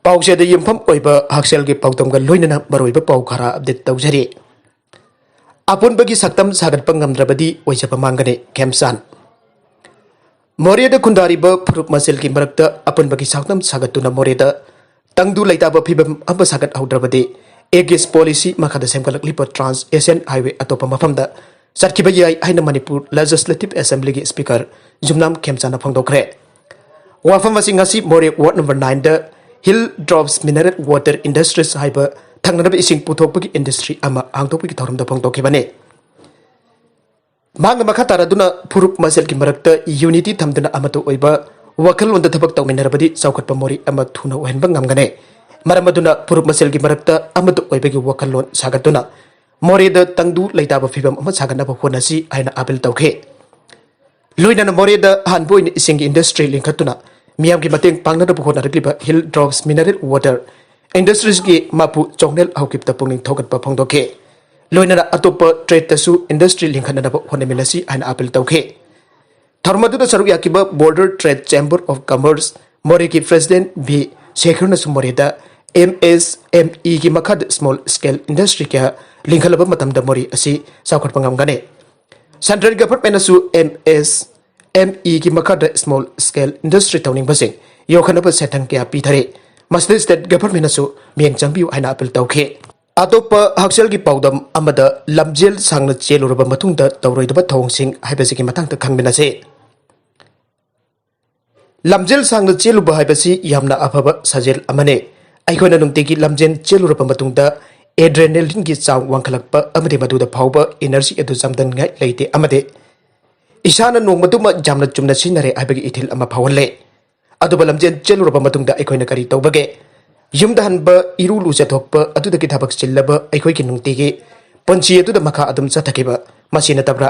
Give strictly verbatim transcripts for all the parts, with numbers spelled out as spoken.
ꯄꯥꯎꯆꯦꯗ ꯌꯨꯝꯐꯝ ꯑꯣꯏꯕ ꯍꯛꯁꯦꯜꯒꯤ ꯄꯥꯎꯗꯝꯒ ꯂꯣꯏꯅꯅ ꯃꯔꯨꯑꯣꯏꯕ ꯄꯥꯎ ꯈꯔ ꯑꯞꯗꯦꯠ ꯇꯧꯖꯔꯤ꯫ ꯑꯄꯨꯟꯕꯒꯤ ꯁꯛꯇꯝ ꯁꯥꯒꯠꯄ ꯉꯝꯗ꯭ꯔꯕꯗꯤ ꯑꯣꯏꯖꯕ ꯃꯥꯡꯒꯅꯤ, ꯈꯦꯝꯆꯥꯟ꯫ ꯃꯣꯔꯦꯗ ꯈꯨꯟꯗꯥꯔꯤꯕ ꯐꯨꯔꯨꯞ ꯃꯁꯦꯜꯒꯤ ꯃꯔꯛꯇ ꯑꯄꯨꯟꯕꯒꯤ ꯁꯛꯇꯝ ꯁꯥꯒꯠꯇꯨꯅ ꯃꯣꯔꯦꯗ ꯇꯪꯗꯨ ꯂꯩꯇꯥꯕ ꯐꯤꯕꯝ ꯑꯃ ꯁꯥꯒꯠꯍꯧꯗ꯭ꯔꯕꯗꯤ ꯑꯦꯒꯤꯁ ꯄꯣꯂꯤꯁꯤ ꯃꯈꯥꯗ ꯁꯦꯝꯒꯠꯂꯛꯂꯤꯕ ꯇ꯭ꯔꯥꯟꯁ ꯑꯦꯁꯤꯌꯥꯟ ꯍꯥꯏꯋꯦ ꯑꯇꯣꯞꯄ ꯃꯐꯝꯗ ꯆꯠꯈꯤꯕ ꯌꯥꯏ ꯍꯥꯏꯅ ꯃꯅꯤꯄꯨꯔ ꯂꯦꯖꯤꯁꯂꯦꯇꯤꯚ ꯑꯦꯁꯦꯝꯕ꯭ꯂꯤꯒꯤ ꯁ꯭ꯄꯤꯀꯔ ꯌꯨꯝꯅꯥꯝ ꯈꯦꯝꯆꯥꯟꯅ ꯐꯣꯡꯗꯣꯛꯈ꯭ꯔꯦ꯫ ꯋꯥꯐꯝ ꯑꯁꯤ ꯉꯁꯤ ꯃꯣꯔꯦ ꯋꯥꯔꯗ ꯅꯝꯕꯔ ꯅꯥꯏꯟꯗ hill drops mineral water industries ꯍꯥꯏꯕ ꯊꯛꯅꯅꯕ ꯏꯁꯤꯡ ꯄꯨꯊꯣꯛꯄꯒꯤ ꯏꯟꯗꯁꯇ꯭ꯔꯤ ꯑꯃ ꯍꯥꯡꯗꯣꯛꯄꯒꯤ ꯊꯧꯔꯝꯗ ꯐꯣꯡꯗꯣꯛꯈꯤꯕꯅꯤ꯫ ꯃꯍꯥꯛꯅ ꯃꯈꯥ ꯇꯥꯔꯗꯨꯅ ꯐꯨꯔꯨꯞ ꯃꯁꯦꯜꯒꯤ ꯃꯔꯛꯇ ꯌꯨꯅꯤꯇꯤ ꯊꯝꯗꯨꯅ ꯑꯃꯠꯇ ꯑꯣꯏꯕ ꯋꯥꯈꯜꯂꯣꯟꯗ ꯊꯕꯛ ꯇꯧꯃꯤꯟꯅꯔꯕꯗꯤ ꯆꯥꯎꯈꯠꯄ ꯃꯣꯔꯦ ꯑꯃ ꯊꯨꯅ ꯑꯣꯏꯍꯟꯕ ꯉꯝꯒꯅꯤ꯫ ꯃꯔꯝ ꯑꯗꯨꯅ ꯐꯨꯔꯨꯞ ꯃꯁꯦꯜꯒꯤ ꯃꯔꯛꯇ ꯑꯃꯠꯇ ꯑꯣꯏꯕꯒꯤ ꯋꯥꯈꯜꯂꯣꯟ ꯁꯥꯒꯠꯇꯨꯅ ꯃꯣꯔꯦꯗ ꯇꯪꯗꯨ ꯂꯩꯇꯥꯕ ꯐꯤꯕꯝ ꯑꯃ ꯁꯥꯒꯠꯅꯕ ꯍꯣꯠꯅꯁꯤ ꯍꯥꯏꯅ ꯑꯥꯄꯤꯜ ꯇꯧꯈꯤ꯫ ꯂꯣꯏꯅꯅ ꯃꯣꯔꯦꯗ ꯑꯍꯥꯟꯕ ꯑꯣꯏꯅ ꯏꯁꯤꯡꯒꯤ ꯏꯟꯗꯁꯇ꯭ꯔꯤ ꯂꯤꯡꯈꯠꯇꯨꯅ ꯃꯤꯌꯥꯝꯒꯤ ꯃꯇꯦꯡ ꯄꯥꯡꯅꯅꯕ ꯍꯣꯠꯅꯔꯛꯂꯤꯕ ꯍꯤꯜ ꯗ꯭ꯔꯣꯞꯁ ꯃꯤꯅꯔꯦꯜ ꯋꯥꯇꯔ ꯏꯟꯗꯁꯇ꯭ꯔꯤꯁꯀꯤ ꯃꯄꯨ ꯆꯣꯡꯅꯦꯜ ꯍꯧꯈꯤꯕꯗ ꯄꯨꯛꯅꯤꯡ ꯊꯧꯒꯠꯄ ꯐꯣꯡꯗꯣꯛꯈꯤ꯫ ꯂꯣꯏꯅꯅ ꯑꯇꯣꯞꯄ ꯇ꯭ꯔꯦꯗꯇꯁꯨ ꯏꯟꯗꯁꯇ꯭ꯔꯤ ꯂꯤꯡꯈꯠꯅꯅꯕ ꯍꯣꯠꯅꯃꯤꯟꯅꯁꯤ ꯍꯥꯏꯅ ꯑꯥꯄꯤꯜ ꯇꯧꯈꯤ꯫ ꯊꯧꯔꯝ ꯑꯗꯨꯗ ꯁꯔꯨꯛ ꯌꯥꯈꯤꯕ border trade chamber of commerce ꯃꯣꯔꯦꯒꯤ ꯄ꯭ꯔꯦꯁꯤꯗꯦꯟꯠ ꯚꯤ ꯁꯦꯈꯔꯅꯁꯨ ꯃꯣꯔꯦꯗ ꯑꯦꯝ ꯑꯦꯁ ꯑꯦꯝ ꯏꯒꯤ ꯃꯈꯥꯗ ꯁ꯭ꯃꯣꯜ ꯁ꯭ꯀꯦꯜ ꯏꯟꯗꯁꯇ꯭ꯔꯤ ꯀꯌꯥ ꯂꯤꯡꯈꯠꯂꯕ ꯃꯇꯝꯗ ꯃꯣꯔꯦ ꯑꯁꯤ ꯆꯥꯎꯈꯠꯄ ꯉꯝꯒꯅꯤ꯫ ꯁꯦꯟꯇ꯭ꯔꯦꯜ ꯒꯚꯔꯟꯃꯦꯟꯠꯅꯁꯨ ꯑꯦꯝ ꯑꯦꯁ ꯑꯦꯝ ꯏꯒꯤ ꯃꯈꯥꯗ ꯁ꯭ꯃꯣꯜ ꯁ꯭ꯀꯦꯜ ꯏꯟꯗꯁꯇ꯭ꯔꯤ ꯇꯧꯅꯤꯡꯕꯁꯤꯡ ꯌꯣꯛꯈꯠꯅꯕ ꯁꯦꯟꯊꯪ ꯀꯌꯥ ꯄꯤꯊꯔꯤ꯫ ꯃꯁꯤꯗ ꯁ꯭ꯇꯦꯠ ꯒꯚꯔꯟꯃꯦꯟꯠꯅꯁꯨ ꯃꯤꯠꯌꯦꯡ ꯆꯪꯕꯤꯌꯨ ꯍꯥꯏꯅ ꯑꯥꯄꯤꯜ ꯇꯧꯈꯤ꯫ ꯑꯇꯣꯞꯄ ꯍꯛꯁꯦꯜꯒꯤ ꯄꯥꯎꯗꯝ ꯑꯃꯗ ꯂꯝꯖꯦꯜ ꯁꯥꯡꯅ ꯆꯦꯜꯂꯨꯔꯕ ꯃꯇꯨꯡꯗ ꯇꯧꯔꯣꯏꯗꯕ ꯊꯧꯑꯣꯡꯁꯤꯡ ꯍꯥꯏꯕꯁꯤꯒꯤ ꯃꯇꯥꯡꯗ ꯈꯪꯃꯤꯟꯅꯁꯤ꯫ ꯂꯝꯖꯦꯜ ꯁꯥꯡꯅ ꯆꯦꯜꯂꯨꯕ ꯍꯥꯏꯕꯁꯤ ꯌꯥꯝꯅ ꯑꯐꯕ ꯁꯥꯖꯦꯜ ꯑꯃꯅꯤ꯫ ꯑꯩꯈꯣꯏꯅ ꯅꯨꯡꯇꯤꯒꯤ ꯂꯝꯖꯦꯜ ꯆꯦꯜꯂꯨꯔꯕ ꯃꯇꯨꯡꯗ ꯑꯦꯗ꯭ꯔꯦꯅꯦꯂꯤꯟꯒꯤ ꯆꯥꯡ ꯋꯥꯡꯈꯠꯂꯛꯄ ꯑꯃꯗꯤ ꯃꯗꯨꯗ ꯐꯥꯎꯕ ꯏꯅꯔꯖꯤ ꯑꯗꯨ ꯆꯥꯡꯗꯝꯅꯤꯡꯉꯥꯏ ꯂꯩꯇꯦ ꯑꯃꯗꯤ ꯏꯁꯥꯅ ꯅꯣꯡꯃꯗꯨꯃ ꯌꯥꯝꯅ ꯆꯨꯝꯅ ꯁꯤꯖꯤꯟꯅꯔꯦ ꯍꯥꯏꯕꯒꯤ ꯏꯊꯤꯜ ꯑꯃ ꯐꯥꯎꯍꯜꯂꯦ꯫ ꯑꯗꯨꯕꯨ ꯂꯝꯖꯦꯜ ꯆꯦꯜꯂꯨꯔꯕ ꯃꯇꯨꯡꯗ ꯑꯩꯈꯣꯏꯅ ꯀꯔꯤ ꯇꯧꯕꯒꯦ? ꯌꯨꯝꯗ ꯍꯟꯕ, ꯏꯔꯨ ꯂꯨꯖꯊꯣꯛꯄ, ꯑꯗꯨꯗꯒꯤ ꯊꯕꯛ ꯆꯤꯜꯂꯕ ꯑꯩꯈꯣꯏꯒꯤ ꯅꯨꯡꯇꯤꯒꯤ ꯄꯨꯟꯁꯤ ꯑꯗꯨꯗ ꯃꯈꯥ ꯑꯗꯨꯝ ꯆꯠꯊꯈꯤꯕ, ꯃꯁꯤ ꯅꯠꯇꯕ꯭ꯔꯥ?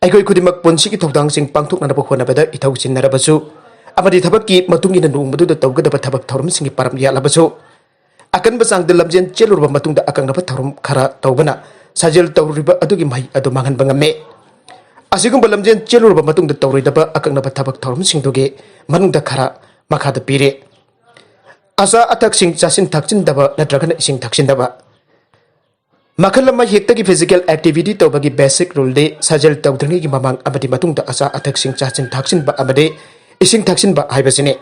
ꯑꯩꯈꯣꯏ ꯈꯨꯗꯤꯡꯃꯛ ꯄꯨꯟꯁꯤꯒꯤ ꯊꯧꯗꯥꯡꯁꯤꯡ ꯄꯥꯡꯊꯣꯛꯅꯅꯕ ꯍꯣꯠꯅꯕꯗ ꯏꯊꯧ ꯆꯤꯟꯅꯔꯕꯁꯨ ꯑꯃꯗꯤ ꯊꯕꯛꯀꯤ ꯃꯇꯨꯡ ꯏꯟꯅ ꯅꯣꯡꯃꯗꯨꯗ ꯇꯧꯒꯗꯕ ꯊꯕꯛ ꯊꯧꯔꯝꯁꯤꯡꯒꯤ ꯄꯔꯝ ꯌꯥꯠꯂꯕꯁꯨ, ꯑꯀꯟꯕ ꯆꯥꯡꯗ ꯂꯝꯖꯦꯜ ꯆꯦꯜꯂꯨꯔꯕ ꯃꯇꯨꯡꯗ ꯑꯀꯛꯅꯕ ꯊꯧꯔꯝ ꯈꯔ ꯇꯧꯕꯅ ꯁꯥꯖꯦꯜ ꯇꯧꯔꯨꯔꯤꯕ ꯑꯗꯨꯒꯤ ꯃꯍꯩ ꯑꯗꯨ ꯃꯥꯡꯍꯟꯕ ꯉꯝꯃꯤ꯫ ꯑꯁꯤꯒꯨꯝꯕ ꯂꯝꯖꯦꯜ ꯆꯦꯜꯂꯨꯔꯕ ꯃꯇꯨꯡꯗ ꯇꯧꯔꯣꯏꯗꯕ ꯑꯀꯛꯅꯕ ꯊꯕꯛ ꯊꯧꯔꯝꯁꯤꯡꯗꯨꯒꯤ ꯃꯅꯨꯡꯗ ꯈꯔ ꯃꯈꯥꯗ ꯄꯤꯔꯤ꯫ ꯑꯆꯥ ꯑꯊꯛꯁꯤꯡ ꯆꯥꯁꯤꯟ ꯊꯛꯆꯤꯟꯗꯕ ꯅꯠꯇ꯭ꯔꯒꯅ ꯏꯁꯤꯡ ꯊꯛꯆꯤꯟꯗꯕ꯫ ꯃꯈꯜ ꯑꯃ ꯍꯦꯛꯇꯒꯤ physical activity ꯇꯧꯕꯒꯤ basic ruleꯗꯤ ꯁꯥꯖꯦꯜ ꯇꯧꯗ꯭ꯔꯤꯉꯩꯒꯤ ꯃꯃꯥꯡ ꯑꯃꯗꯤ ꯃꯇꯨꯡꯗ ꯑꯆꯥ ꯑꯊꯛꯁꯤꯡ ꯆꯥꯁꯤꯟ ꯊꯛꯆꯤꯟꯕ ꯑꯃꯗꯤ ꯏꯁꯤꯡ ꯊꯛꯆꯤꯟꯕ ꯍꯥꯏꯕꯁꯤꯅꯤ꯫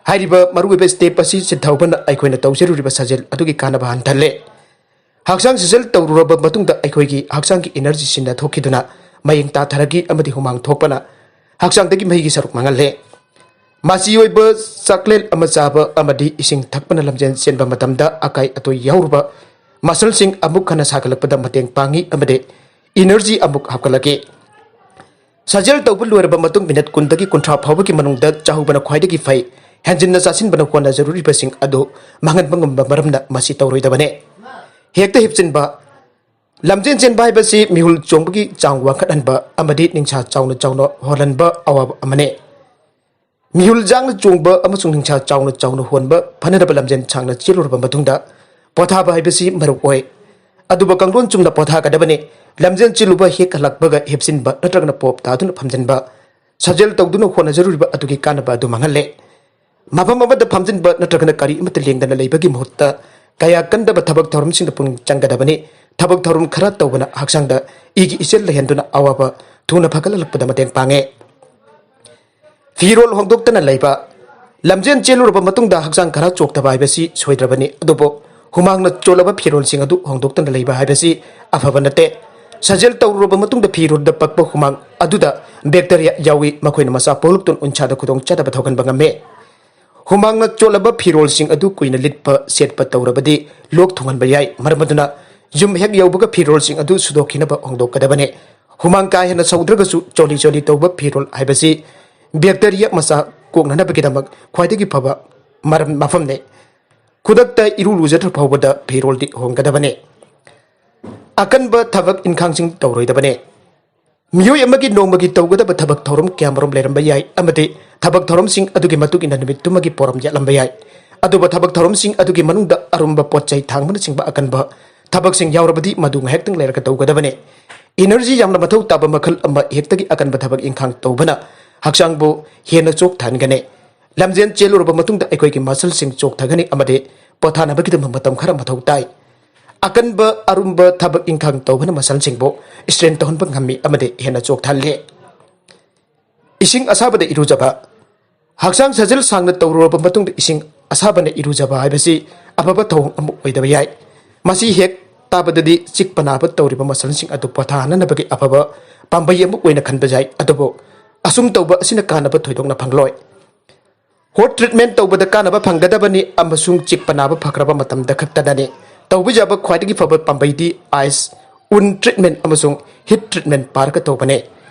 ꯍꯥꯏꯔꯤꯕ ꯃꯔꯨꯑꯣꯏꯕ step ꯑꯁꯤ ꯁꯤꯟꯊꯧꯕꯅ ꯑꯩꯈꯣꯏꯅ ꯇꯧꯖꯔꯨꯔꯤꯕ ꯁꯥꯖꯦꯜ ꯑꯗꯨꯒꯤ ꯀꯥꯟꯅꯕ ꯍꯟꯊꯍꯜꯂꯦ꯫ ꯍꯛꯆꯥꯡ ꯁꯥꯖꯦꯜ ꯇꯧꯔꯨꯔꯕ ꯃꯇꯨꯡꯗ ꯑꯩꯈꯣꯏꯒꯤ ꯍꯛꯆꯥꯡꯒꯤ energy ꯁꯤꯟꯅ ꯊꯣꯛꯈꯤꯗꯨꯅ ꯃꯌꯦꯡ ꯇꯥꯊꯔꯛꯈꯤ ꯑꯃꯗꯤ ꯍꯨꯃꯥꯡ ꯊꯣꯛꯄꯅ ꯍꯛꯆꯥꯡꯗꯒꯤ ꯃꯍꯤꯒꯤ ꯁꯔꯨꯛ ꯃꯥꯡꯍꯜꯂꯦ꯫ ꯃꯆꯤ ꯑꯣꯏꯕ ꯆꯥꯛꯂꯦꯟ ꯑꯃ ꯆꯥꯕ ꯑꯃꯗꯤ ꯏꯁꯤꯡ ꯊꯛꯄꯅ ꯂꯝꯖꯦꯜ ꯆꯦꯟꯕ ꯃꯇꯝꯗ ꯑꯀꯥꯏ ꯑꯇꯣꯏ ꯌꯥꯎꯔꯨꯕ muscleꯁꯤꯡ ꯑꯃꯨꯛ ꯍꯟꯅ ꯁꯥꯒꯠꯂꯛꯄꯗ ꯃꯇꯦꯡ ꯄꯥꯡꯏ ꯑꯃꯗꯤ energy ꯑꯃꯨꯛ ꯍꯥꯞꯀꯠꯂꯛꯏ꯫ ꯁꯥꯖꯦꯜ ꯇꯧꯕ ꯂꯣꯏꯔꯕ ꯃꯇꯨꯡ ꯃꯤꯅꯠ ꯀꯨꯟꯗꯒꯤ ꯀꯨꯟꯊ꯭ꯔꯥ ꯐꯥꯎꯕꯒꯤ ꯃꯅꯨꯡꯗ ꯆꯥꯍꯧꯕꯅ ꯈ꯭ꯋꯥꯏꯗꯒꯤ ꯐꯩ꯫ ꯍꯦꯟꯖꯤꯟꯅ ꯆꯥꯁꯤꯟꯕꯅ ꯍꯣꯠꯅꯖꯔꯨꯔꯤꯕꯁꯤꯡ ꯑꯗꯨ ꯃꯥꯡꯍꯟꯕ ꯉꯝꯕ ꯃꯔꯝꯅ ꯃꯁꯤ ꯇꯧꯔꯣꯏꯗꯕꯅꯤ꯫ ꯍꯦꯛꯇ ꯍꯤꯞꯆꯤꯟꯕ꯫ ꯂꯝꯖꯦꯟ ꯆꯦꯟꯕ ꯍꯥꯏꯕꯁꯤ ꯃꯤꯍꯨꯜ ꯆꯣꯡꯕꯒꯤ ꯆꯥꯡ ꯋꯥꯡꯈꯠꯍꯟꯕ ꯑꯃꯗꯤ ꯅꯤꯡꯁꯥ ꯆꯥꯎꯅ ꯆꯥꯎꯅ ꯍꯣꯜꯍꯟꯕ ꯑꯋꯥꯕ ꯑꯃꯅꯤ꯫ ꯃꯤꯍꯨꯜ ꯌꯥꯡꯅ ꯆꯣꯡꯕ ꯑꯃꯁꯨꯡ ꯅꯤꯡꯁꯥ ꯆꯥꯎꯅ ꯆꯥꯎꯅ ꯍꯣꯟꯕ ꯐꯅꯅꯕ ꯂꯝꯖꯦꯟ ꯁꯥꯡꯅ ꯆꯦꯜꯂꯨꯔꯕ ꯃꯇꯨꯡꯗ ꯄꯣꯊꯥꯕ ꯍꯥꯏꯕꯁꯤ ꯃꯔꯨ ꯑꯣꯏ꯫ ꯑꯗꯨꯕꯨ ꯀꯥꯡꯂꯣꯟ ꯆꯨꯝꯅ ꯄꯣꯊꯥꯒꯗꯕꯅꯤ꯫ ꯂꯝꯖꯦꯟ ꯆꯦꯜꯂꯨꯕ ꯍꯦꯛ ꯍꯜꯂꯛꯄꯒ ꯍꯤꯞꯆꯤꯟꯕ ꯅꯠꯇ꯭ꯔꯒꯅ ꯄꯣꯞ ꯇꯥꯗꯨꯅ ꯐꯝꯖꯤꯟꯕ꯫ ꯁꯥꯖꯦꯜ ꯇꯧꯗꯨꯅ ꯍꯣꯠꯅꯖꯔꯨꯔꯤꯕ ꯑꯗꯨꯒꯤ ꯀꯥꯟꯅꯕ ꯑꯗꯨ ꯃꯥꯡꯍꯜꯂꯦ꯫ ꯃꯐꯝ ꯑꯃꯗ ꯐꯝꯖꯤꯟꯕ ꯅꯠꯇ꯭ꯔꯒꯅ ꯀꯔꯤ ꯑꯃꯠꯇ ꯂꯦꯡꯗꯅ ꯂꯩꯕꯒꯤ ꯃꯍꯨꯠꯇ ꯀꯌꯥ ꯀꯟꯗꯕ ꯊꯕꯛ ꯊꯧꯔꯝꯁꯤꯡꯗ ꯄꯨꯛꯅꯤꯡ ꯆꯪꯒꯗꯕꯅꯤ꯫ ꯊꯕꯛ ꯊꯧꯔꯝ ꯈꯔ ꯇꯧꯕꯅ ꯍꯛꯆꯥꯡꯗ ꯏꯒꯤ ꯏꯆꯦꯜ ꯂꯩꯍꯟꯗꯨꯅ ꯑꯋꯥꯕ ꯊꯨꯅ ꯐꯒꯠꯍꯜꯂꯛꯄꯗ ꯃꯇꯦꯡ ꯄꯥꯡꯉꯦ꯫ ꯐꯤꯔꯣꯜ ꯍꯣꯡꯗꯣꯛꯇꯅ ꯂꯩꯕ꯫ ꯂꯝꯖꯦꯟ ꯆꯦꯜꯂꯨꯔꯕ ꯃꯇꯨꯡꯗ ꯍꯛꯆꯥꯡ ꯈꯔ ꯆꯣꯛꯊꯕ ꯍꯥꯏꯕꯁꯤ ꯁꯣꯏꯗ꯭ꯔꯕꯅꯤ, ꯑꯗꯨꯕꯨ ꯍꯨꯃꯥꯡꯅ ꯆꯣꯠꯂꯕ ꯐꯤꯔꯣꯜꯁꯤꯡ ꯑꯗꯨ ꯍꯣꯡꯗꯣꯛꯇꯅ ꯂꯩꯕ ꯍꯥꯏꯕꯁꯤ ꯑꯐꯕ ꯅꯠꯇꯦ꯫ ꯁꯥꯖꯦꯜ ꯇꯧꯔꯨꯔꯕ ꯃꯇꯨꯡꯗ ꯐꯤꯔꯣꯜꯗ ꯄꯛꯄ ꯍꯨꯃꯥꯡ ꯑꯗꯨꯗ bacteria ꯌꯥꯎꯏ, ꯃꯈꯣꯏꯅ ꯃꯆꯥ ꯄꯣꯛꯂꯛꯇꯨꯅ ꯎꯟꯁꯥꯗ ꯈꯨꯗꯣꯡꯆꯥꯗꯕ ꯊꯣꯛꯍꯟꯕ ꯉꯝꯃꯤ꯫ ꯍꯨꯃꯥꯡꯅ ꯆꯣꯠꯂꯕ ꯐꯤꯔꯣꯜꯁꯤꯡ ꯑꯗꯨ ꯀꯨꯏꯅ ꯂꯤꯠꯄ ꯁꯦꯠꯄ ꯇꯧꯔꯕꯗꯤ ꯂꯣꯛ ꯊꯨꯡꯍꯟꯕ ꯌꯥꯏ꯫ ꯃꯔꯝ ꯑꯗꯨꯅ ꯌꯨꯝ ꯍꯦꯛ ꯌꯧꯕꯒ ꯐꯤꯔꯣꯜꯁꯤꯡ ꯑꯗꯨ ꯁꯨꯗꯣꯛꯈꯤꯅꯕ ꯍꯣꯡꯗꯣꯛꯀꯗꯕꯅꯤ꯫ ꯍꯨꯃꯥꯡ ꯀꯥ ꯍꯦꯟꯅ ꯁꯧꯗ꯭ꯔꯒꯁꯨ ꯆꯣꯂꯤ ꯆꯣꯂꯤ ꯇꯧꯕ ꯐꯤꯔꯣꯜ ꯍꯥꯏꯕꯁꯤ bacteria ꯃꯆꯥ ꯀꯣꯛꯅꯅꯕꯒꯤꯗꯃꯛ ꯈ꯭ꯋꯥꯏꯗꯒꯤ ꯐꯕ ꯃꯔꯝ, ꯃꯐꯝꯅꯤ꯫ ꯈꯨꯗꯛꯇ ꯏꯔꯨ ꯂꯨꯖꯗ꯭ꯔ ꯐꯥꯎꯕꯗ ꯐꯤꯔꯣꯜꯗꯤ ꯍꯣꯡꯒꯗꯕꯅꯤ꯫ ꯑꯀꯟꯕ ꯊꯕꯛ ꯏꯟꯈꯥꯡꯁꯤꯡ ꯇꯧꯔꯣꯏꯗꯕꯅꯤ꯫ ꯃꯤꯑꯣꯏ ꯑꯃꯒꯤ ꯅꯣꯡꯃꯒꯤ ꯇꯧꯒꯗꯕ ꯊꯕꯛ ꯊꯧꯔꯝ ꯀꯌꯥꯃꯔꯨꯝ ꯂꯩꯔꯝꯕ ꯌꯥꯏ ꯑꯃꯗꯤ ꯊꯕꯛ ꯊꯧꯔꯝꯁꯤꯡ ꯑꯗꯨꯒꯤ ꯃꯇꯨꯡ ꯏꯟꯅ ꯅꯨꯃꯤꯠꯇꯨꯃꯒꯤ ꯄꯣꯔꯝ ꯌꯥꯠꯂꯝꯕ ꯌꯥꯏ꯫ ꯑꯗꯨꯕꯨ ꯊꯕꯛ ꯊꯧꯔꯝꯁꯤꯡ ꯑꯗꯨꯒꯤ ꯃꯅꯨꯡꯗ ꯑꯔꯨꯝꯕ ꯄꯣꯠ ꯆꯩ ꯊꯥꯡꯕꯅꯆꯤꯡꯕ ꯑꯀꯟꯕ ꯊꯕꯛꯁꯤꯡ ꯌꯥꯎꯔꯕꯗꯤ ꯃꯗꯨ ꯉꯥꯏꯍꯥꯛꯇꯪ ꯂꯩꯔꯒ ꯇꯧꯒꯗꯕꯅꯤ꯫ Energy ꯌꯥꯝꯅ ꯃꯊꯧ ꯇꯥꯕ ꯃꯈꯜ ꯑꯃ ꯍꯦꯛꯇꯒꯤ ꯑꯀꯟꯕ ꯊꯕꯛ ꯏꯟꯈꯥꯡ ꯇꯧꯕꯅ ꯍꯛꯆꯥꯡꯕꯨ ꯍꯦꯟꯅ ꯆꯣꯛꯊꯍꯟꯒꯅꯤ꯫ ꯂꯝꯖꯦꯟ ꯆꯦꯜꯂꯨꯔꯕ ꯃꯇꯨꯡꯗ ꯑꯩꯈꯣꯏꯒꯤ ꯃꯁꯜꯁꯤꯡ ꯆꯣꯛꯊꯒꯅꯤ ꯑꯃꯗꯤ ꯄꯣꯊꯥꯅꯕꯒꯤꯗꯃꯛ ꯃꯇꯝ ꯈꯔ ꯃꯊꯧ ꯇꯥꯏ꯫ ꯑꯀꯟꯕ ꯑꯔꯨꯝꯕ ꯊꯕꯛ ꯏꯪꯈꯥꯡ ꯇꯧꯕꯅ ꯃꯁꯜꯁꯤꯡꯕꯨ ꯏꯁꯇ꯭ꯔꯦꯟ ꯇꯧꯍꯟꯕ ꯉꯝꯃꯤ ꯑꯃꯗꯤ ꯍꯦꯟꯅ ꯆꯣꯛꯊꯍꯜꯂꯤ꯫ ꯏꯁꯤꯡ ꯑꯁꯥꯕꯗ ꯏꯔꯨꯖꯕ꯫ ꯍꯛꯆꯥꯡ ꯁꯥꯖꯦꯜ ꯁꯥꯡꯅ ꯇꯧꯔꯨꯔꯕ ꯃꯇꯨꯡꯗ ꯏꯁꯤꯡ ꯑꯁꯥꯕꯅ ꯏꯔꯨꯖꯕ ꯍꯥꯏꯕꯁꯤ ꯑꯐꯕ ꯊꯧꯑꯣꯡ ꯑꯃ ꯑꯣꯏꯗꯕ ꯌꯥꯏ꯫ ꯃꯁꯤ ꯍꯦꯛ ꯇꯥꯕꯗꯗꯤ ꯆꯤꯛꯄ ꯅꯥꯕ ꯇꯧꯔꯤꯕ ꯃꯁꯜꯁꯤꯡ ꯑꯗꯨ ꯄꯣꯊꯥꯍꯟꯅꯕꯒꯤ ꯑꯐꯕ ꯄꯥꯝꯕꯩ ꯑꯃ ꯑꯣꯏꯅ ꯈꯟꯕ ꯌꯥꯏ, ꯑꯗꯨꯕꯨ ꯑꯁꯨꯝ ꯇꯧꯕ ꯑꯁꯤꯅ ꯀꯥꯟꯅꯕ ꯊꯣꯏꯗꯣꯛꯅ ꯐꯪꯂꯣꯏ꯫ ꯍꯣꯠ ꯇ꯭ꯔꯤꯠꯃꯦꯟ ꯇꯧꯕꯗ ꯀꯥꯟꯅꯕ ꯐꯪꯒꯗꯕꯅꯤ ꯑꯃꯁꯨꯡ ꯆꯤꯛꯄ ꯅꯥꯕ ꯐꯈ꯭ꯔꯕ ꯃꯇꯝꯗ ꯈꯛꯇꯗꯅꯤ꯫ ꯇꯧꯕ ꯌꯥꯕ ꯈ꯭ꯋꯥꯏꯗꯒꯤ ꯐꯕ ꯄꯥꯝꯕꯩꯗꯤ ꯑꯥꯏꯁ, ꯎꯟ ꯇ꯭ꯔꯤꯠꯃꯦꯟ ꯑꯃꯁꯨꯡ ꯍꯤꯠ ꯇ꯭ꯔꯤꯠꯃꯦꯟ ꯄꯥꯔꯒ ꯇꯧꯕꯅꯤ꯫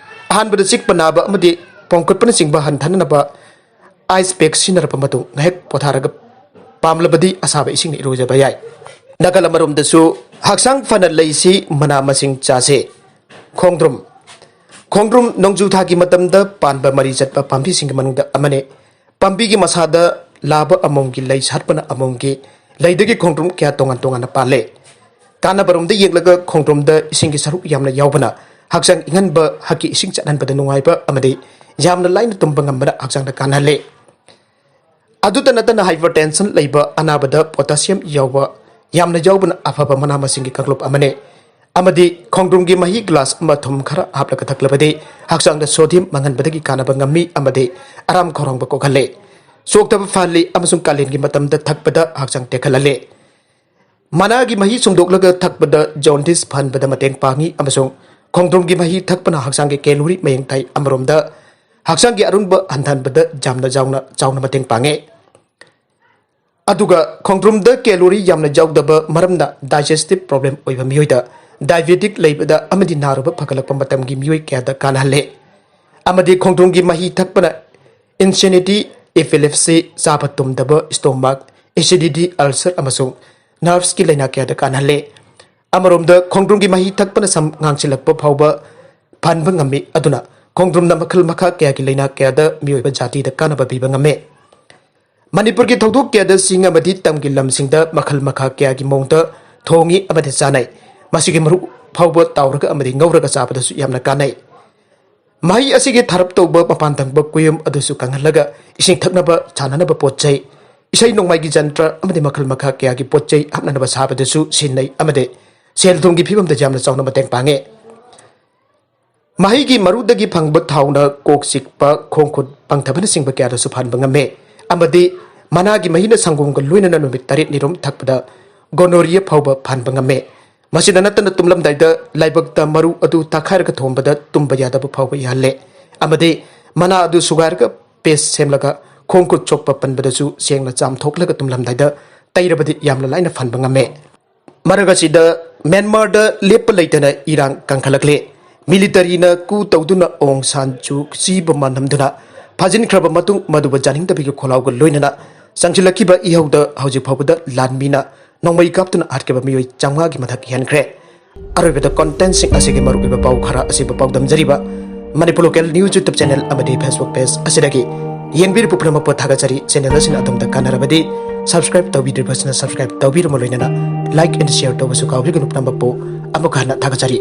ꯑꯍꯥꯟꯕꯗ ꯆꯤꯛꯄ ꯅꯥꯕ ꯑꯃꯗꯤ ꯄꯣꯝꯈꯠꯄꯅꯆꯤꯡꯕ ꯍꯟꯊꯅꯅꯕ ꯑꯥꯏꯁ ꯄꯦꯛ ꯁꯤꯖꯤꯟꯅꯔꯕ ꯃꯇꯨꯡ ꯉꯥꯏꯍꯥꯛ ꯄꯣꯊꯥꯔꯒ ꯄꯥꯝꯂꯕꯗꯤ ꯑꯁꯥꯕ ꯏꯁꯤꯡꯅ ꯏꯔꯨꯖꯕ ꯌꯥꯏ꯫ ꯅꯥꯀꯜ ꯑꯃꯔꯣꯝꯗꯁꯨ ꯍꯛꯆꯥꯡ ꯐꯅ ꯂꯩꯁꯤ, ꯃꯅꯥ ꯃꯁꯤꯡ ꯆꯥꯁꯤ꯫ ꯈꯣꯡꯗ꯭ꯔꯨꯝ꯫ ꯈꯣꯡꯗ꯭ꯔꯨꯝ ꯅꯣꯡꯖꯨ ꯊꯥꯒꯤ ꯃꯇꯝꯗ ꯄꯥꯟꯕ ꯃꯔꯤ ꯆꯠꯄ ꯄꯥꯝꯕꯤꯁꯤꯡꯒꯤ ꯃꯅꯨꯡꯗ ꯑꯃꯅꯤ꯫ ꯄꯥꯝꯕꯤꯒꯤ ꯃꯁꯥꯗ ꯂꯥꯕ ꯑꯃꯣꯝꯒꯤ ꯂꯩ ꯁꯥꯠꯄꯅ ꯑꯃꯣꯝꯒꯤ ꯂꯩꯗꯒꯤ ꯈꯣꯡꯗ꯭ꯔꯨꯝ ꯀꯌꯥ ꯇꯣꯉꯥꯟ ꯇꯣꯉꯥꯟꯅ ꯄꯥꯜꯂꯦ꯫ ꯀꯥꯟꯅꯕꯔꯣꯝꯗ ꯌꯦꯡꯂꯒ ꯈꯣꯡꯗ꯭ꯔꯨꯝꯗ ꯏꯁꯤꯡꯒꯤ ꯁꯔꯨꯛ ꯌꯥꯝꯅ ꯌꯥꯎꯕꯅ ꯍꯛꯆꯥꯡ ꯏꯪꯍꯟꯕ, ꯍꯛꯀꯤ ꯏꯁꯤꯡ ꯆꯠꯍꯟꯕꯗ ꯅꯨꯡꯉꯥꯏꯕ ꯑꯃꯗꯤ ꯌꯥꯝꯅ ꯂꯥꯏꯅ ꯇꯨꯝꯕ ꯉꯝꯕꯅ ꯍꯛꯆꯥꯡꯗ ꯀꯥꯟꯅꯍꯜꯂꯤ꯫ ꯑꯗꯨꯇ ꯅꯠꯇꯅ hypertension ꯂꯩꯕ ꯑꯅꯥꯕꯗ potassium ꯌꯥꯎꯕ, ꯌꯥꯝꯅ ꯌꯥꯎꯕꯅ ꯑꯐꯕ ꯃꯅꯥ ꯃꯁꯤꯡꯒꯤ ꯀꯥꯡꯂꯨꯞ ꯑꯃꯅꯤ꯫ ꯑꯃꯗꯤ ꯈꯣꯡꯗ꯭ꯔꯨꯝꯒꯤ ꯃꯍꯤ ꯒ꯭ꯂꯥꯁ ꯑꯃ ꯊꯨꯝ ꯈꯔ ꯍꯥꯞꯂꯒ ꯊꯛꯂꯕꯗꯤ ꯍꯛꯆꯥꯡꯗ sodium ꯃꯥꯡꯍꯟꯕꯗꯒꯤ ꯀꯥꯟꯅꯕ ꯉꯝꯃꯤ ꯑꯃꯗꯤ ꯑꯔꯥꯝ ꯈꯧꯔꯥꯡꯕ ꯀꯣꯛꯍꯜꯂꯤ꯫ ꯆꯣꯛꯊꯕ ꯐꯍꯜꯂꯤ ꯑꯃꯁꯨꯡ ꯀꯥꯂꯦꯟꯒꯤ ꯃꯇꯝꯗ ꯊꯛꯄꯗ ꯍꯛꯆꯥꯡ ꯇꯦꯛꯈꯠꯍꯜꯂꯤ꯫ ꯃꯅꯥꯒꯤ ꯃꯍꯤ ꯁꯨꯡꯗꯣꯛꯂꯒ ꯊꯛꯄꯗ jaundice ꯐꯍꯟꯕꯗ ꯃꯇꯦꯡ ꯄꯥꯡꯏ ꯑꯃꯁꯨꯡ ꯈꯣꯡꯗ꯭ꯔꯨꯝꯒꯤ ꯃꯍꯤ ꯊꯛꯄꯅ ꯍꯛꯆꯥꯡꯒꯤ calorie ꯃꯌꯦꯡ ꯇꯥꯏ꯫ ꯑꯃꯔꯣꯝꯗ ꯍꯛꯆꯥꯡꯒꯤ ꯑꯔꯨꯝꯕ ꯍꯟꯊꯍꯟꯕꯗ ꯌꯥꯝꯅ ꯆꯥꯎꯅ, ꯆꯥꯎꯅ ꯃꯇꯦꯡ ꯄꯥꯡꯉꯦ꯫ ꯑꯗꯨꯒ ꯈꯣꯡꯗ꯭ꯔꯨꯝꯗ calorie ꯌꯥꯝꯅ ꯌꯥꯎꯗꯕ ꯃꯔꯝꯅ digestive problem ꯑꯣꯏꯕ ꯃꯤꯑꯣꯏꯗ, diabetic ꯂꯩꯕꯗ ꯑꯃꯗꯤ ꯅꯥꯔꯨꯕ ꯐꯒꯠꯂꯛꯄ ꯃꯇꯝꯒꯤ ꯃꯤꯑꯣꯏ ꯀꯌꯥꯗ ꯀꯥꯟꯅꯍꯜꯂꯦ꯫ ꯑꯃꯗꯤ ꯈꯣꯡꯗ꯭ꯔꯨꯝꯒꯤ ꯃꯍꯤ ꯊꯛꯄꯅ insanity, epilepsy, ꯆꯥꯕ ꯇꯨꯝꯗꯕ, stomach, acidity, ulcer ꯑꯃꯁꯨꯡ nervesꯀꯤ ꯂꯥꯏꯅꯥ ꯀꯌꯥꯗ ꯀꯥꯟꯅꯍꯜꯂꯦ꯫ ꯑꯃꯔꯣꯝꯗ ꯈꯣꯡꯗ꯭ꯔꯨꯝꯒꯤ ꯃꯍꯤ ꯊꯛꯄꯅ ꯁꯝ ꯉꯥꯡꯁꯤꯜꯂꯛꯄ ꯐꯥꯎꯕ ꯐꯍꯟꯕ ꯉꯝꯃꯤ꯫ ꯑꯗꯨꯅ ꯈꯣꯡꯗ꯭ꯔꯨꯝꯅ ꯃꯈꯜ ꯃꯈꯥ ꯀꯌꯥꯒꯤ ꯂꯥꯏꯅꯥ ꯀꯌꯥꯗ ꯃꯤꯑꯣꯏꯕ ꯖꯥꯇꯤꯗ ꯀꯥꯟꯅꯕ ꯄꯤꯕ ꯉꯝꯃꯤ꯫ ꯃꯅꯤꯄꯨꯔꯒꯤ ꯊꯧꯗꯣꯛ ꯀꯌꯥꯗ ꯆꯤꯡ ꯑꯃꯗꯤ ꯇꯝꯒꯤ ꯂꯝꯁꯤꯡꯗ ꯃꯈꯜ ꯃꯈꯥ ꯀꯌꯥꯒꯤ ꯃꯑꯣꯡꯗ ꯊꯣꯡꯉꯤ ꯑꯃꯗꯤ ꯆꯥꯅꯩ꯫ ꯃꯁꯤꯒꯤ ꯃꯔꯨ ꯐꯥꯎꯕ ꯇꯥꯎꯔꯒ ꯑꯃꯗꯤ ꯉꯧꯔꯒ ꯆꯥꯕꯗꯁꯨ ꯌꯥꯝꯅ ꯀꯥꯟꯅꯩ꯫ ꯃꯍꯩ ꯑꯁꯤꯒꯤ ꯊꯥꯔꯞ ꯇꯧꯕ ꯃꯄꯥꯟ ꯊꯪꯕ ꯀꯨꯌꯨꯝ ꯑꯗꯨꯁꯨ ꯀꯪꯍꯜꯂꯒ ꯏꯁꯤꯡ ꯊꯛꯅꯕ ꯁꯥꯟꯅꯅꯕ ꯄꯣꯠ ꯆꯩ, ꯏꯁꯩ ꯅꯣꯡꯃꯥꯏꯒꯤ ꯖꯟꯇ꯭ꯔ ꯑꯃꯗꯤ ꯃꯈꯜ ꯃꯈꯥ ꯀꯌꯥꯒꯤ ꯄꯣꯠ ꯆꯩ ꯍꯥꯞꯅꯅꯕ ꯁꯥꯕꯗꯁꯨ ꯁꯤꯖꯤꯟꯅꯩ ꯑꯃꯗꯤ ꯁꯦꯜ ꯊꯨꯝꯒꯤ ꯐꯤꯕꯝꯗ ꯌꯥꯝꯅ ꯆꯥꯎꯅ ꯃꯇꯦꯡ ꯄꯥꯡꯉꯤ꯫ ꯃꯍꯩꯒꯤ ꯃꯔꯨꯗꯒꯤ ꯐꯪꯕ ꯊꯥꯎꯅ ꯀꯣꯛ ꯆꯤꯛꯄ, ꯈꯣꯡ ꯈꯨꯠ ꯄꯪꯊꯕꯅꯆꯤꯡꯕ ꯀꯌꯥꯗꯁꯨ ꯐꯍꯟꯕ ꯉꯝꯃꯤ ꯑꯃꯗꯤ ꯃꯅꯥꯒꯤ ꯃꯍꯤꯅ ꯁꯪꯒꯣꯝꯒ ꯂꯣꯏꯅꯅ ꯅꯨꯃꯤꯠ ꯇꯔꯦꯠꯅꯤ ꯔꯣꯝ ꯊꯛꯄꯗ gonorrhea ꯐꯥꯎꯕ ꯐꯍꯟꯕ ꯉꯝꯃꯤ꯫ ꯃꯁꯤꯗ ꯅꯠꯇꯅ ꯇꯨꯝꯂꯝꯗꯥꯏꯗ ꯂꯥꯏꯕꯛꯇ ꯃꯔꯨ ꯑꯗꯨ ꯇꯛꯈꯥꯏꯔꯒ ꯊꯣꯝꯕꯗ ꯇꯨꯝꯕ ꯌꯥꯗꯕ ꯐꯥꯎꯕ ꯌꯥꯍꯜꯂꯦ ꯑꯃꯗꯤ ꯃꯅꯥ ꯑꯗꯨ ꯁꯨꯒꯥꯏꯔꯒ paste ꯁꯦꯝꯂꯒ ꯈꯣꯡ ꯈꯨꯠ ꯁꯣꯛꯄ ꯄꯟꯕꯗꯁꯨ ꯁꯦꯡꯅ ꯆꯥꯝꯊꯣꯛꯂꯒ ꯇꯨꯝꯂꯝꯗꯥꯏꯗ ꯇꯩꯔꯕꯗꯤ ꯌꯥꯝꯅ ꯂꯥꯏꯅ ꯐꯍꯟꯕ ꯉꯝꯃꯤ꯫ ꯃꯔꯛ ꯑꯁꯤꯗ ꯃ꯭ꯌꯥꯟꯃꯥꯔꯗ ꯂꯦꯞꯄ ꯂꯩꯇꯅ ꯏꯔꯥꯡ ꯀꯟꯈꯠꯂꯛꯂꯤ꯫ ꯃꯤꯂꯤꯇꯔꯤꯅ coup ꯇꯧꯗꯨꯅ ꯑꯣꯡ ꯁꯥꯟ ꯁꯨ ꯆꯤꯕꯨ ꯃꯥꯟꯍꯟꯗꯨꯅ ꯐꯥꯖꯤꯟꯈ꯭ꯔꯕ ꯃꯇꯨꯡ ꯃꯗꯨꯕꯨ ꯌꯥꯅꯤꯡꯗꯕꯒꯤ ꯈꯣꯜꯂꯥꯎꯒ ꯂꯣꯏꯅꯅ ꯆꯪꯁꯤꯜꯂꯛꯈꯤꯕ ꯏꯍꯧꯗ ꯍꯧꯖꯤꯛ ꯐꯥꯎꯕꯗ ꯂꯥꯟꯃꯤꯅ ꯅꯣꯡꯃꯩ ꯀꯥꯞꯇꯨꯅ ꯍꯥꯠꯈꯤꯕ ꯃꯤꯑꯣꯏ ꯆꯥꯝꯃꯉꯥꯒꯤ ꯃꯊꯛ ꯍꯦꯟꯈ꯭ꯔꯦ꯫ ꯑꯔꯣꯏꯕꯗ contentꯁꯤꯡ ꯑꯁꯤꯒꯤ ꯃꯔꯨꯑꯣꯏꯕ ꯄꯥꯎ ꯈꯔ ꯑꯁꯤꯕꯨ ꯄꯥꯎꯗꯝꯖꯔꯤꯕ Manipur Local News YouTube channel ꯑꯃꯗꯤ Facebook page ꯑꯁꯤꯗꯒꯤ ꯌꯦꯡꯕꯤꯔꯤꯕ ꯄꯨꯝꯅꯃꯛꯄꯨ ꯊꯥꯒꯠꯆꯔꯤ꯫ Channel ꯑꯁꯤꯅ ꯑꯗꯣꯝꯗ ꯀꯥꯟꯅꯔꯕꯗꯤ subscribe ꯇꯧꯕꯤꯗ꯭ꯔꯤꯕꯁꯤꯅ subscribe ꯇꯧꯕꯤꯔꯝꯃ ꯂꯣꯏꯅꯅ like and share ꯇꯧꯕꯁꯨ ꯀꯥꯎꯕꯤꯒꯅꯨ ꯄꯨꯝꯅꯃꯛꯄꯨ ꯑꯃꯨꯛ ꯍꯟꯅ ꯊꯥꯒꯠꯆꯔꯤ꯫